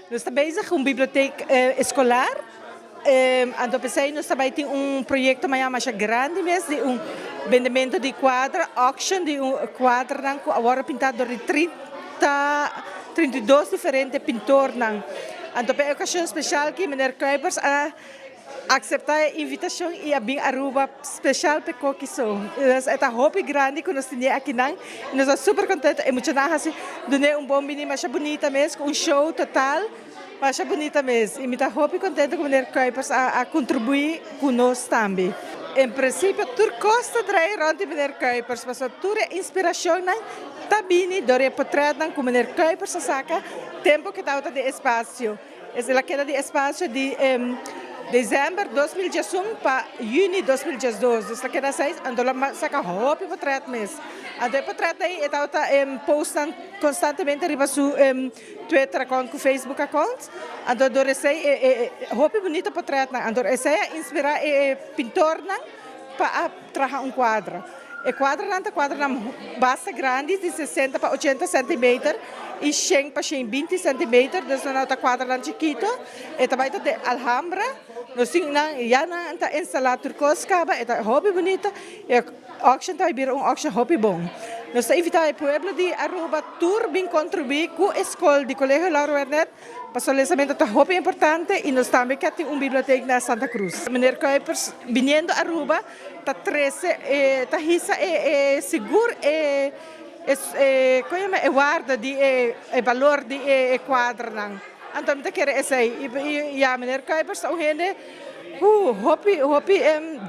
Nos ta bezig cu un biblioteca escolar, anto p'esey nos ta bay tin un proyecto mañana masha grandi mes di un bendemento di cuadra, auction di un cuadranan cu a wordo pinta door di 30, 32 diferente pintornan. Anto p'e ocasion special aki meneer Kuipers a acepta e invitacion y a bin Aruba special p'e koki so. E ta hopi grandi cu nos tene akinan y nos ta super contento. E muchanan haci dun'e un bon bini masha bunita mes cu un show total masha bunita mes y mi ta hopi contento cu meneer Kuipers a contribui cu nos tambe. En principio tur cos ta draai rond di meneer Kuipers pasobra tur e inspiracionnan ta bini door e potretnan cu meneer Kuipers a saca tempo cu e tabata den espacio. Es el a keda di espacio di december 2011 pa juni 2012. Dus el a keda seis, anto el a saca hopi potret mes. Anto e potret ei e tabata post nan constantemente riba su Twitter account cu Facebook account. Anto door esei e hopi bunito potretnan. Anto esei a inspira e pintornan pa a traha un cuadro. E cuadronan ta cuadronan basta grandi di 60 pa 80 centimeter y 100 pa 120 centimeter, dus nan no ta cuadronan chikito. E ta bay ta den Alhambra. Nos tin nan ya nan ta instala tur cos caba, e ta hopi bunita. E auction ta bay bira un auction hopi bon. Nos ta invita e pueblo di Aruba tur bin contribui cu e scol di Colegio Lauro Wernet. Pasobra lesamento ta hopi importante y nos tambe kier tin un biblioteca na Santa Cruz. Meneer Kuipers biniendo Aruba ta trece e ta hisa e e sigur e e con yama e warda di e e balor di e e cuadranan. Anto mi ta kere esey y ya meneer Kuipers ta un hende cu hopi hopi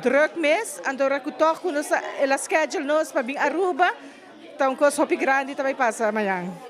druk mes anto ora cu toch cu nos a el a schedule nos pa bin Aruba ta un cos hopi grandi ta bay pasa mañan.